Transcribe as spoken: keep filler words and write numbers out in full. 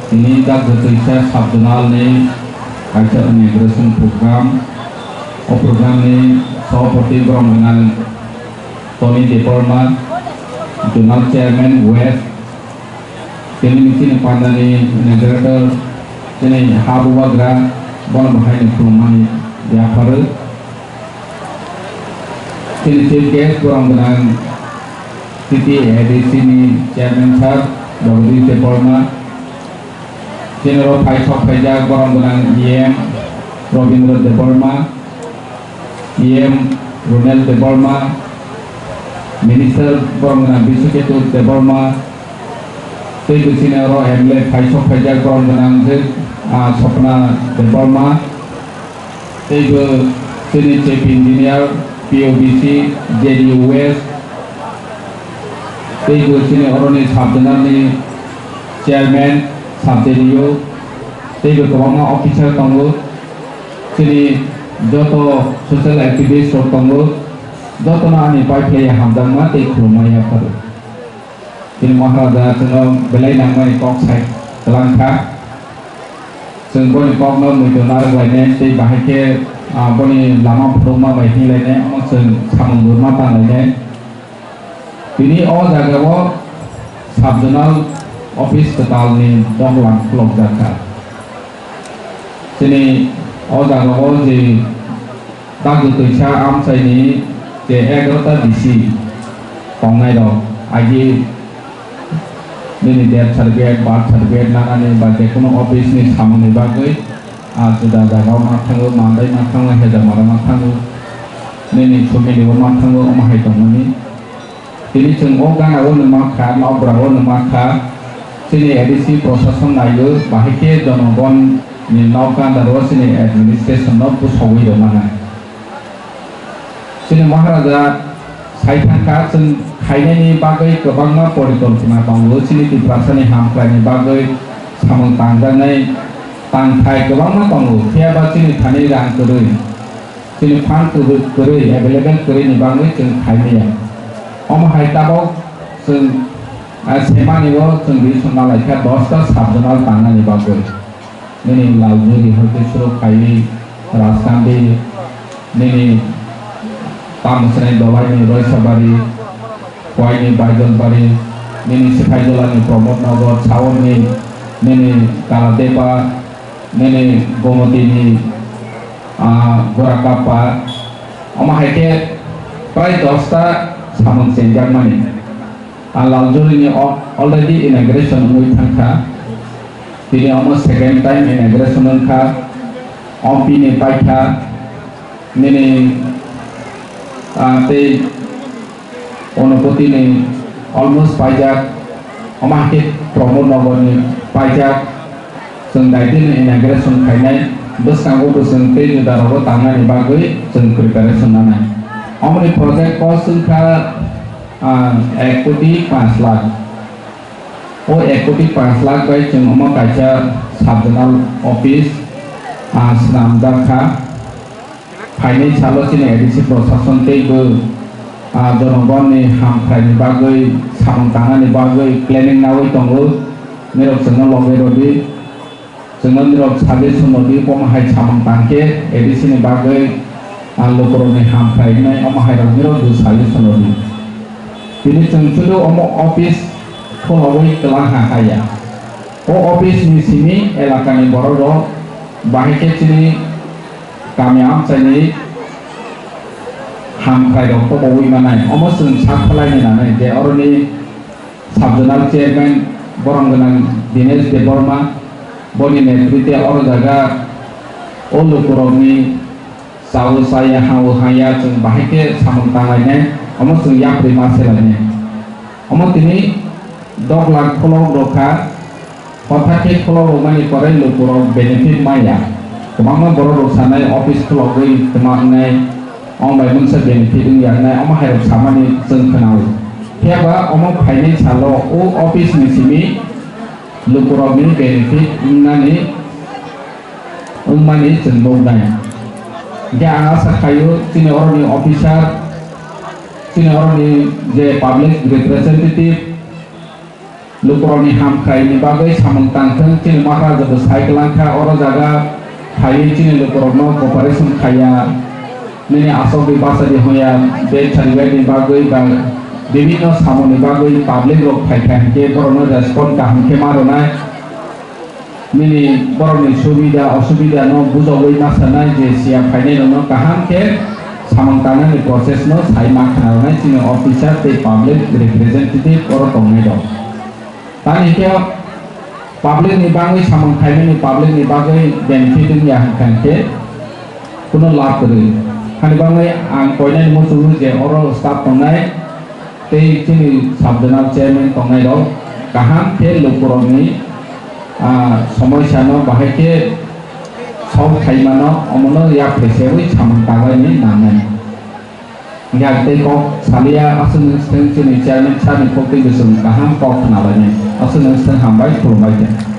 Tini Dagda Twisa sub-zonal ni kaisa inauguration program. O program ni sabhapati borok gwnang Tony Debbarma, zonal chairman West. Tini ni chini pandani inaugurator, chini ha bubagra, bono bahai ni khulumani yapharo. Chini chief guest borok gwnang T T A D C ni chairman sir Jagadish Debbarma. Chini oro phai sok phaijak borok gwnang E M Robindra Debbarma, E M Ronel Debbarma, minister borok gwnang Biswaketu Debbarma, tei bo chini oro M L A phai sok phaijak borok gwnang je, ah, Sopna Debbarma. Tei bo chini chief engineer, P O D C, J D U West, tei bo chini oroni sub-zonal ni chairman, sub-J D U, tei bo kwbangma officer tongo. Chini joto social activist rok tongo, jotono ani pai phlai hamjakma tei khulumma yapharo. Chini Maharaja chwngno belai nangmani kok sai kwlangkha. Chwng boni kokno muitu narwk lainai tei bahai khe, ah, boni lama phunukma bai himlainai, omo chwng samung rwma tanglainai. Tini o jagao sub-zonal office kwtalni doglam khulokjak kha. Chini o jagao je Dagda Twisa amchaini je egarota D C tongnai rok, agi nini death certificate, birth certificate nanani ba jekono office ni samungni bagwi, ah, juda jagao ma thango, mandai ma thango, hejamara ma thango, nini family o ma thango, omo hai tongmani. Tini chwng o gana o numa kha, nokbra o numa kha, chini A D C prosason naio, bahai khe jonogon ni nok gandar o chini administration no bwsogwi rwmana. Chini Maharaja sai thangkha, chwng khainani bagwi kwbangma porikolpona tongo, chini Tiprasani hamkraini bagwi samung tangjaknai tangthai kwbangma tongo, phiyaba chini thani rang kwrwi. Chini fund kwrwi, kwrwi, available kwrwini bagwi chwng khaimaya. Omo hai tabok chwng, ah, semani o chwng decision nalaikha dosta sub-zonal tangnani bagwi. Nini Laljuri hai khe suru khaiwi Rajkandi, nini tamo swnai Dolaini Roisabari, Koini Baijalbari, nini Sipaijolani Pramod Nagar, Saurni, nini Kaladepa, nini Gomotini, ah, Gorakappa, omo hai khe prai dosta samung chenjakmani. Ah, Laljuri ni al-, already inauguration wngwi thangkha, tini omo second time inauguration wngkha, ompini paikha, nini, ah, tei Onopoti ni almost paijak, omo hai khe Pramod Nagar ni paijak, chwng daitino inauguration khainai, bwskango bo chwng tei juda rogo tangnani bagwi chwng preparation nanai. Omoni project cost wngkha, ah, ek koti panch lakh. O ek koti panch lakh bai chwng omo kaisa sub-zonal office, ah, swnamjak kha. Phainai salo chini A D C prosason tei bo, ah, jonogonni hamkraini bagwi, samung tangnani bagwi planning nawi tongo. Nirok chwngno loge rwdi. Chwngno nirok suggestion rwdi, omo hai samung tangkhe A D C ni bagwi, ah, lukurokni hamkrai wngnai, omo hairok nirok bo suggestion rwdi. Tini chwng chudu omo office khulogwi kwlangha haya. O office ni simi elakani borok rok bahai khe chini kami amchaini hamkrai rok kobowi manai. Omo chwng sak phailai nai je oroni sub-zonal chairman borom gwnang Dinesh Debbarma, boni netritwe oro jaga o lukurokni chao chaya, hao haya, chwng bahai khe samung tanglainai, omo chwng yapri ma selainai. Omo tini dok lakh khulok rwkha, hotha khe khulok rwmani pore lukurok benefit maya. Kwbangma borok rok sanai office khulogwi twma wngnai, ong bai mungsa benefit wngya wngnai, omo hairok samani chwng khwnao. Phiyaba omo phainai salo o office ni simi lukurokni benefit wngnani wngmani chwng nuknai. Hingkhe ang asa khaio chini oroni officer, chini oroni je public representative, Lukurokni hamkraini bagwi samung tangthwng, chini Maharaja bo sai kwlangkha, oro jaga phaiwi chini lukurokno cooperation khaiya, nini aswk di basa di hwnya, bek saribaini bagwi ba bibinno samungni bagwi public rok phaikha hinkhe borokno respond kaham khe ma rwnai. Nini borokni subida osubida no bujogwi ma sanai je siya phainai rokno kaham khe samung tangnani process no sai ma khna rwnai chini officer tei public representative oro tongnai rok. Tani khe public ni bagwi samung khaimani public ni bagwi benefit wngya hwnkha khe kuno lab kwrwi. Hani bagwi ang koinani muchungo je oro staff tongnai tei chini sub zonal chairman tongnai rok kaham khe lukurokni, ah, somosya no bahai khe solve khaimano omono yak phesewi samung tanglaini nangnai. Hingkhe ang tei kok salia, aswk nwng swthwng chini chairman sir ni kok tei bwswk kaham kok khna lainai. Aswk nwng swthwng hambai, khulumbai khe.